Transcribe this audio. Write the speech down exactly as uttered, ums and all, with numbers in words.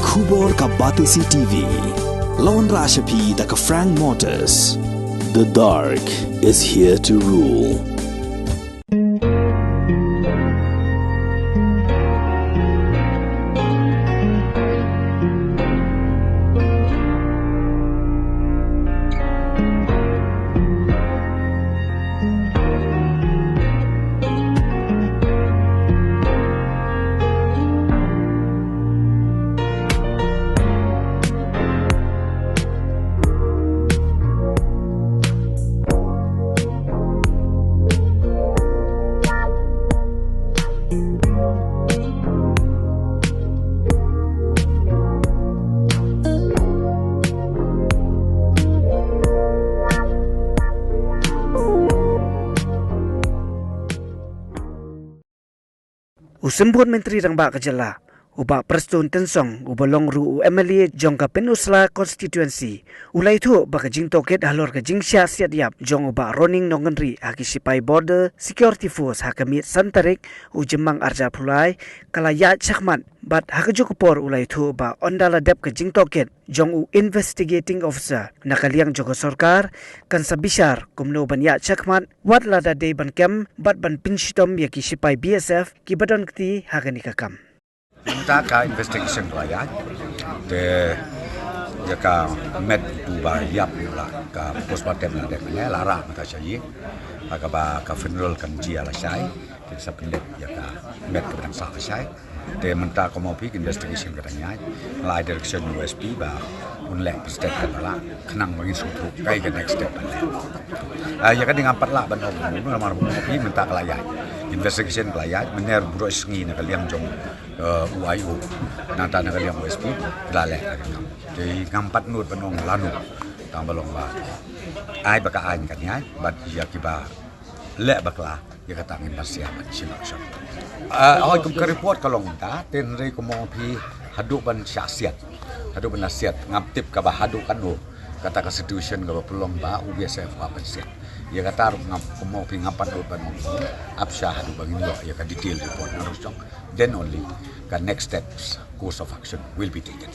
Khubor ka Batesi T V. Lawan Rashapi da ka Frank Motors. The dark is here to rule. U Symbud Myntri Rangbah ka jylla, u Bah Prestone Tynsong, uba long ruh u M L A jong ka Pynursla constituency, u la ïathuh ba ka jingtohkit halor ka jingshah siat ïap jong u Bah Ronning Nongkynrih ha ki sipai Border Security Force ha ka miet san tarik u Jymmang arhajar arphew lai ka la ïaid shakhmat, bad ha kajuh ka por u la ïathuh ba ynda la dep ka jingtohkit jong u investigating officer na ka liang jong ka sorkar, kan sa bishar kumno ban ïaid shakhmat, wat lada dei ban kem bad ban pynshitom ïa ki sipai B S F kiba don kti ha kane ka kam. Mynta ka investigation ka la ïaid. Te ïa ka met uba ïap la, ka postmortem la dep ne la rah mynta sha ïing. Ha kaba ka funeral kan jia lashai. Kin sa pyndep ïa ka met kaba dang sah lashai. Te mynta ka mawphi ka investigation ka dang ïaid. Nga la ai direction u S P ba un leh pyrshah ka la khnang ba ngin sngewthuh kaei ka next step ban leh. Ah, ïa ka dei ngam pat lah ban ong kumno namar ba ka mawphi mynta ka la ïaid. Investigation ka la ïaid, mynner baroh sngi na ka liang jong, eh, u I O. Nangta na ka liang u S P ka la leh ka kam. Te ngam pat nud ban ong lano. Tang ba long ba ai ba ka aiñ kan ïaid bad ïa kiba leh bakla ïa kata ngin ban sngewthuh ban sngewthuh. Ah, hooid, kum ka report ka long ta, te hynrei ka mawphi haduh ban shah siat. Haduh ban shah siat, ngam tip kaba haduh katno. Kata ka situation kaba pynlong ba u B S F ba ban siat. Ïa kata ruh ngam, ka mawphi ngam pat nud ban ong. Ap sha haduh ba ngin ïoh ïa ka detail report na ruh shong. Then only ka next steps, course of action will be taken.